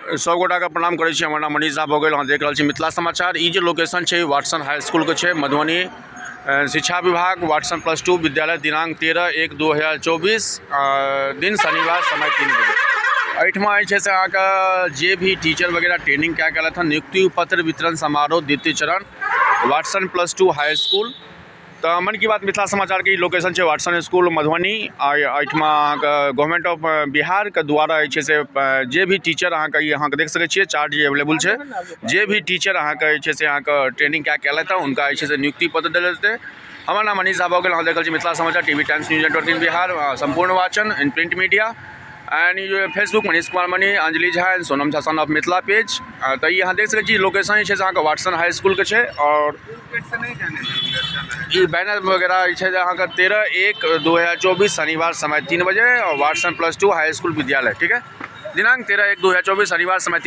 सब गोटाके प्रणाम करै छी। हमर नाम मनीष झा भऽ गेल। अहाँ देख रहल छी मिथिला समाचार। ई जे लोकेशन छै वाटसन हाई स्कूलके छै, मधुबनी शिक्षा विभाग, वाटसन +2 विद्यालय, दिनांक 13/1/2024, दिन शनिवार, समय 3 बजे। एहिठमा जे छै से अहाँके जे भी टीचर वगैरह ट्रेनिंग कए कऽ एलथि हन, नियुक्ति पत्र वितरण समारोह द्वितीय चरण, वाटसन +2 हाई स्कूल। तऽ मन की बात मिथिला समाचारके ई लोकेशन छै वाटसन स्कूल मधुबनी। आ एहिठमा अहाँके गवर्नमेंट ऑफ बिहारके द्वारा जे छै से जे भी टीचर अहाँके ई अहाँके देख सकै छियै चार्ट जे अवेलेबल छै, जे भी टीचर अहाँके जे छै से अहाँके ट्रेनिंग कए कऽ एलथि हँ, हुनका जे छै से नियुक्ति पत्र देल जेतै। हमर नाम मनीष झा भऽ गेल। अहाँ देख रहल छी मिथिला समाचार, TV times news network in Bihar, सम्पूर्ण वाचन in print media and Facebook Manish Kumar Mani, Anjali Jha and Sonam Jha son of Mithila page. तऽ ई अहाँ देख सकै छी लोकेशन जे छै से अहाँके वाटसन हाई स्कूलके छै। आओर ई बैनर वगैरह जे छै अहाँके 13/1/2024 शनिवार, समय 3 बजे, वाटसन +2 हाई स्कूल विद्यालय। ठीक है, दिनांक 13/1/2024 शनिवार, समय 3